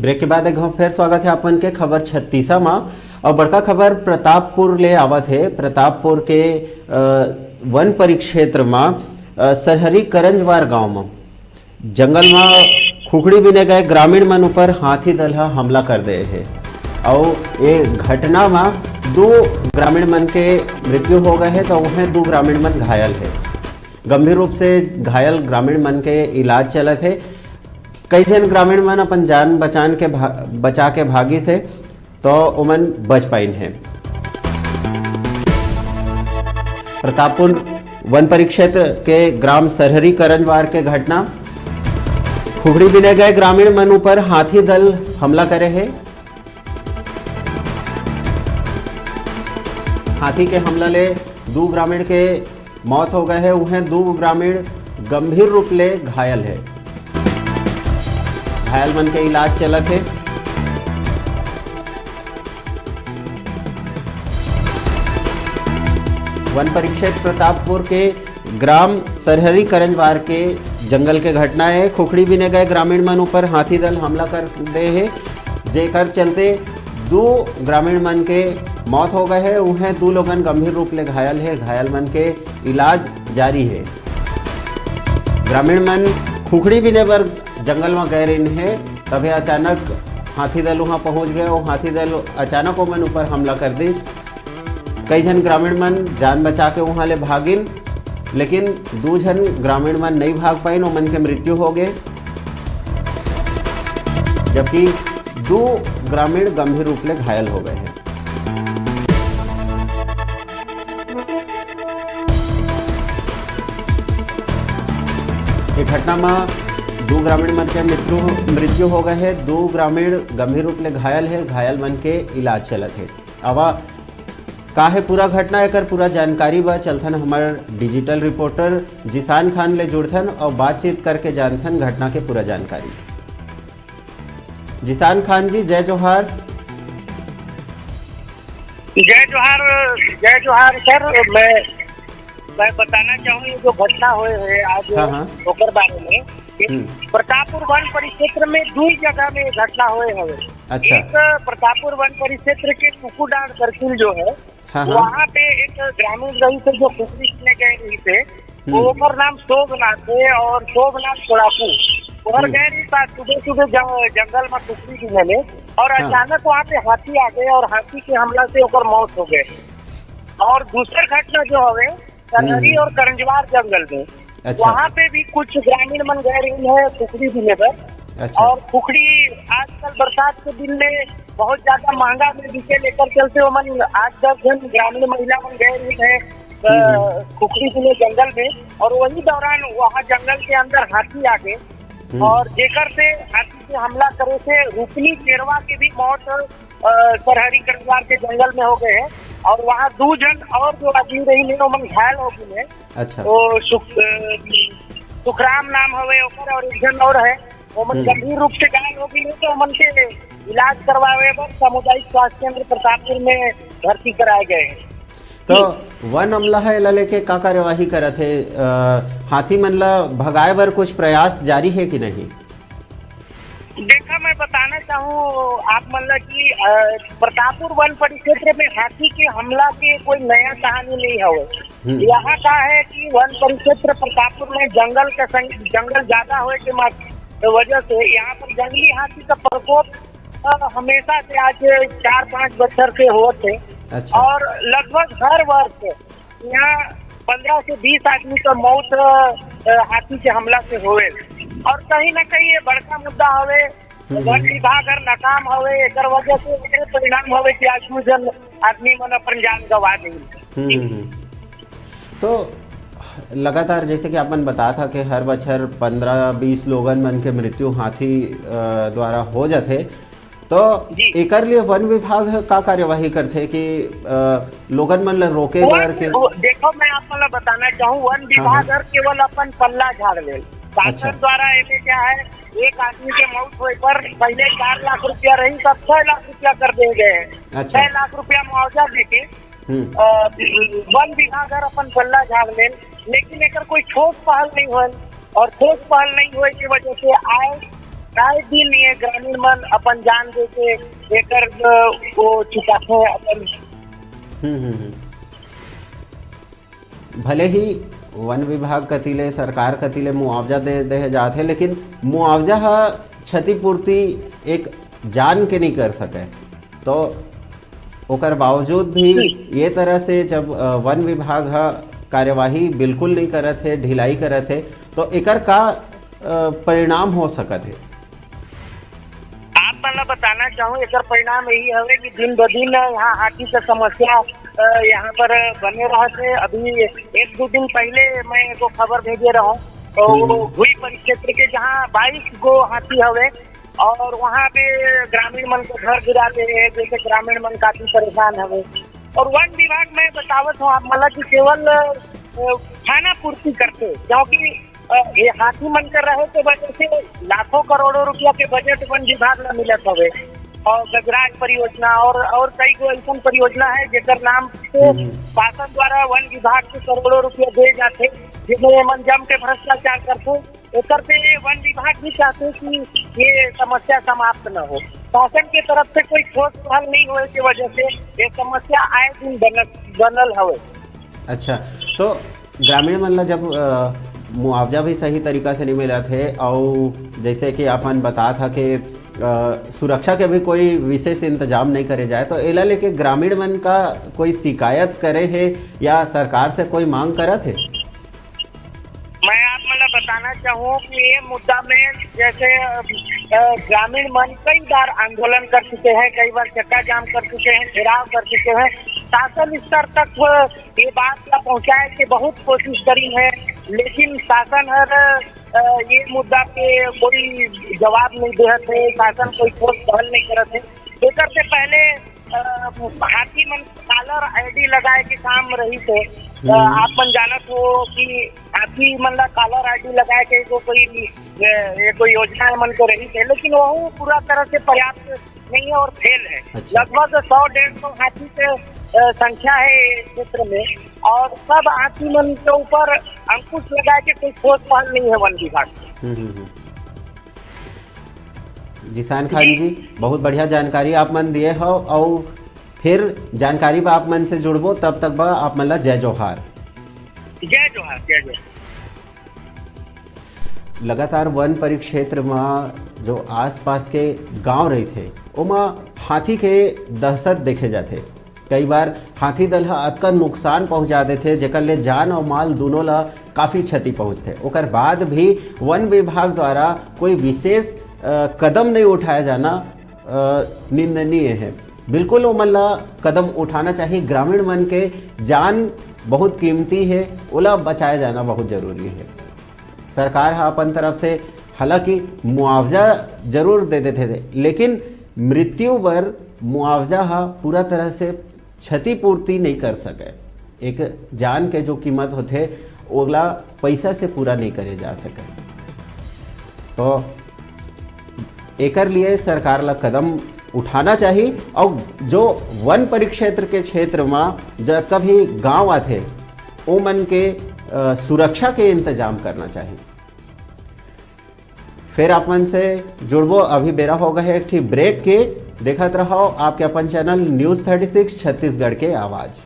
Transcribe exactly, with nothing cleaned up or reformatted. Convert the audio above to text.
Break के बाद एक घाव फेर स्वागत है आप मन के खबर छत्तीसा मा। और बड़का खबर प्रतापपुर ले आवत है। प्रतापपुर के, अ, वन परिक्षेत्र मा, अ, सरहरी करंजवार गांव मा जंगल मा खुखड़ी बीने गए ग्रामीण मन ऊपर हाथी दल ह हमला कर दे हे। अउ ये घटना मा दो ग्रामीण मन के मृत्यु हो गए हे, तो वहें दो ग्रामीण मन घायल हे। गंभीर रूप से घायल ग्रामीण मन के इलाज चलत हे। कई झन ग्रामीण मन अपन जान बचान के भा-, बचा के भागिस हे, तो ओमन बच पाइन हे। प्रतापपुर वन परिक्षेत्र के ग्राम सरहरी करंजवार के घटना। खुखड़ी बीने गए ग्रामीण मन ऊपर हाथी दल हमला करे हे। हाथी के हमला ले दू ग्रामीण के मौत हो गए हे, उहें दू ग्रामीण गंभीर रूप ले घायल हे। घायल मन के इलाज चलत हे। वन परिक्षेत्र प्रतापपुर के ग्राम सरहरी करंजवार के जंगल के घटना हे। खुखड़ी बीने गए ग्रामीण मन ऊपर हाथी दल हमला कर दे हे, जेकर चलते दो ग्रामीण मन के मौत हो गए हे, उहें दू लोगन गंभीर रूप ले घायल हे। घायल मन के इलाज जारी हे। ग्रामीण मन खुखड़ी बीने बर जंगल म गए रहिन हे, तभे अचानक हाथी दल उहाँ पहुँच गए अउ हाथी दल अचानक ओमन ऊपर हमला कर दिस। कई झन ग्रामीण मन जान बचा के उहाँ ले भागिन, लेकिन दू झन ग्रामीण मन नइ भाग पाइन, ओमन के मृत्यु हो गए, जबकि दू ग्रामीण गंभीर रूप ले घायल हो गए हे। ये घटना में दो ग्रामीण मन के मृत्यु, मृत्यु हो गए हे, दो ग्रामीण गंभीर रूप ले घायल हे, घायल मन के इलाज चलत हे। आवा का हे पूरा घटना, एकर पूरा जानकारी बा, चलथन हमर digital reporter जिशान खान ले जुड़थन और बातचीत करके जानथन घटना के पूरा जानकारी। जिशान खान जी, जय जोहार। जय जोहार। जय जोहार सर। मैं, मैं बताना चाहूँ, ये जो घटना होए हे आज, हाँ, हाँ। ओकर बारे में, कि हम्म। प्रतापपुर वन परिक्षेत्र में दुई जगह में घटना होए हवे। अच्छा। एक प्रतापपुर वन परिक्षेत्र के कुकुडांड सर्किल जो है, हाँ, हाँ। वहाँ पे एक ग्रामीण रहिस हे जो खुखड़ी बीने गए रहिस हे, तो हम्म। ओकर नाम शोभनाथ हे और शोभनाथ कोड़ापू। ओकर हम्म। गए रहिस आज सुबह सुबह जं-, जंगल में खुखड़ी बीने ले और हाँ। अचानक वहाँ पे हाथी आ गए और हाथी के हमला से ओकर मौत हो गए। और दूसर घटना जो हवे, सरहरी हम्म। और करंजवार जंगल में, अच्छा। वहाँ पे भी कुछ ग्रामीण मन गए रहिन हे खुखड़ी बीने बर। अच्छा। और खुखड़ी आजकल बरसात के दिन में बहुत ज्यादा महंगा में बिके, लेकर चलते ओमन आठ दस झन ग्रामीण महिला मन गए रहिन हे, अ, हम्म, हम्म। खुखड़ी बीने जंगल में, और वही दौरान वहाँ जंगल के अंदर हाथी आ गए हम्म। और जेकर से हाथी के हमला करे से रूपनी केरवा के भी मौत, अ, सरहरी करंजवार के जंगल में हो गए हे और वहाँ दू झन और जो आदमी रहिन हे, ओमन घायल हो गए हे। अच्छा। तो सुख-, अ, सुखराम नाम हवे ओकर और एक झन और है, ओमन हम्म। गंभीर रूप से घायल हो गए हे, तो ओमन के इलाज करवावे बर सामुदायिक स्वास्थ्य केंद्र प्रतापपुर में भर्ती कराए गए हे। तो जी। वन अमला ह एला लेके का कार्यवाही करत हे? अ, हाथी मन ला भगाए बर कुछ प्रयास जारी हे कि नहीं? देखा, मैं बताना चाहूँ आप मन ला कि, अ, प्रतापपुर वन परिक्षेत्र में हाथी के हमला के कोई नया कहानी नहीं हवे। हम्म। यहाँ का है कि वन परिक्षेत्र प्रतापपुर में जंगल का संग-, जंगल ज्यादा होए के मात-, वजह से यहाँ पर जंगली हाथी का प्रकोप, अ, हमेशा से आज चार पाँच बछर से होत हे। अच्छा। और लगभग हर वर्ष यहाँ पन्द्रह से बीस आदमी का मौत, अ, हाथी के हमला से होवे। और कहीं ना कहीं ये बड़का मुद्दा हवे, हम्म। वन विभाग हर नाकाम हवे, एकर वजह से एकरे परिणाम हवे कि आज दू झन आदमी मन अपन जान गंवा दे। हम्म, हम्म, हम्म। तो लगातार, जैसे कि आप मन बतात हा कि हर बछर पन्द्रह बीस लोगन मन के मृत्यु हाथी, अ, द्वारा हो जाथे, तो जी। एकर लिए वन विभाग ह का कार्यवाही करथे कि, अ, लोगन मन ल रोके वन, बर के? वो, देखो, मैं आप मन ल बताना चाहूँ, वन हाँ, विभाग हाँ। हर केवल अपन पल्ला झाड़ लेल। शासन अच्छा। द्वारा एमे क्या है, एक आदमी के मौत होए पर पहले चार लाख रुपया रही, तब छह लाख रुपया कर दे गए हैं। अच्छा। छह लाख रुपया मुआवजा देके, हम्म। अ, वन विभाग हर अपन पल्ला झाड़ लेल, लेकिन एकर कोई ठोस पहल नहीं होल। और ठोस पहल नहीं होए की वजह से आए आए दिन ये ग्रामीण मन अपन जान दे के एकर, अ, वो चुकाथे अपन। हम्म हम्म हम्म। भले ही वन विभाग कति ले, सरकार कति ले मुआवजा दे देहे जात हे, लेकिन मुआवजा ह क्षतिपूर्ति एक जान के नहीं कर सके। तो ओकर बावजूद भी ये तरह से जब, अ, वन विभाग ह कार्यवाही बिल्कुल नहीं करत हे, ढिलाई करत हे, तो एकर का, अ, परिणाम हो सकत हे? आप मन ला बताना चाहूँ, एकर परिणाम यही हवे कि दिन ब दिन यहाँ हाथी के समस्या, अ, यहाँ पर बने रहत हे। अभी एक दो दिन पहले मैं एगो खबर भेजे रहूँ, तो हम्म। भुई परिक्षेत्र के जहाँ बाईस गो हाथी हवे और वहाँ पे ग्रामीण मन के घर गिरा दे हे, जैसे ग्रामीण मन काफी परेशान हवे। और वन विभाग, मैं बतावत हूँ आप मन ला कि केवल, अ, खाना पूर्ति करथे, क्योंकि, अ, ये हाथी मन के रहे के वजह से लाखों करोड़ों रुपया के बजट वन विभाग ला मिलत हवे। और गजराज परियोजना और, और कई गो ऐसन परियोजना है जेकर नाम से हम्म। शासन द्वारा वन विभाग के करोड़ों रुपया दे जाथे, जिसमें ये मन जम के भ्रष्टाचार करथे। एकर से ये वन विभाग भी चाहते कि ये समस्या समाप्त न हो। शासन के तरफ से कोई ठोस पहल नहीं होए के वजह से ये समस्या आए दिन बनत, बनल हवे। अच्छा, तो ग्रामीण मन ला जब, अ, मुआवजा भी सही तरीका से नहीं मिलत हे, और जैसे कि आपन बता था कि, अ, सुरक्षा के भी कोई विशेष इंतजाम नहीं करे जाए, तो एला लेके ग्रामीण मन का कोई शिकायत करे हे या सरकार से कोई मांग करत हे? मैं आप मन ला बताना चाहूँ कि ये मुद्दा में जैसे, अ, अ, ग्रामीण मन कई बार आंदोलन कर चुके हैं, कई बार चक्का जाम कर चुके हैं, घेराव कर चुके हैं। शासन स्तर तक, अ, ये बात ला पहुँचाए के बहुत कोशिश करी है, लेकिन शासन हर, अ, ये मुद्दा पे कोई जवाब नहीं देत है, शासन कोई ठोस पहल नहीं करत है। एकर से पहले, अ, हाथी मन कॉलर आईडी लगाए के काम रही थे। अ, हम्म। आप मन जानत हो कि हाथी मन ला कॉलर आईडी लगाए के एगो कोई, अ, ये कोई योजना मन के रही थे, लेकिन वो पूरा तरह से पर्याप्त नहीं है और फेल है। अच्छा। लगभग सौ डेढ़ सौ हाथी के, अ, संख्या है ये क्षेत्र में, और सब हाथी मन के ऊपर अंकुश लगाए के कोई ठोस पहल नहीं है वन विभाग के। हम्म, हम्म, हम्म। जिशान खान जी। जी, बहुत बढ़िया जानकारी आप मन दिए हो, और फिर जानकारी बा आप मन से जुड़बो, तब तक बा आप मन ला जय जोहार। जय जोहार, जय जोहार। लगातार वन परिक्षेत्र म जो आसपास के गांव रहिथे, ओमा हाथी के दहशत देखे जाथे। कई बार हाथी दल ह अतका नुकसान पहुंचा देथे, जेकर ले जान और माल दोनों ला काफी क्षति पहुंचथे। ओकर बाद भी वन विभाग द्वारा कोई विशेष, अ, कदम नहीं उठाया जाना, अ, निंदनीय है। बिल्कुल ओमन ला कदम उठाना चाहिए। ग्रामीण मन के जान बहुत कीमती है, ओला बचाया जाना बहुत जरूरी है। सरकार ह अपन तरफ से हालांकि मुआवजा जरूर दे देथे, लेकिन मृत्यु बर मुआवजा ह पूरा तरह से क्षतिपूर्ति नहीं कर सके। एक जान के जो कीमत होथे, ओला पैसा से पूरा नहीं करे जा सके। तो एकर लिए सरकार ला कदम उठाना चाहिए, और जो वन परिक्षेत्र के क्षेत्र में जतका भी गांव आथे, ओमन के, अ, सुरक्षा के इंतजाम करना चाहिए। फिर आप मन से जुड़बो, अभी बेरा हो गए एक ठी ब्रेक के। देखत रहो आपके अपन channel news thirty six Chhattisgarh के आवाज़।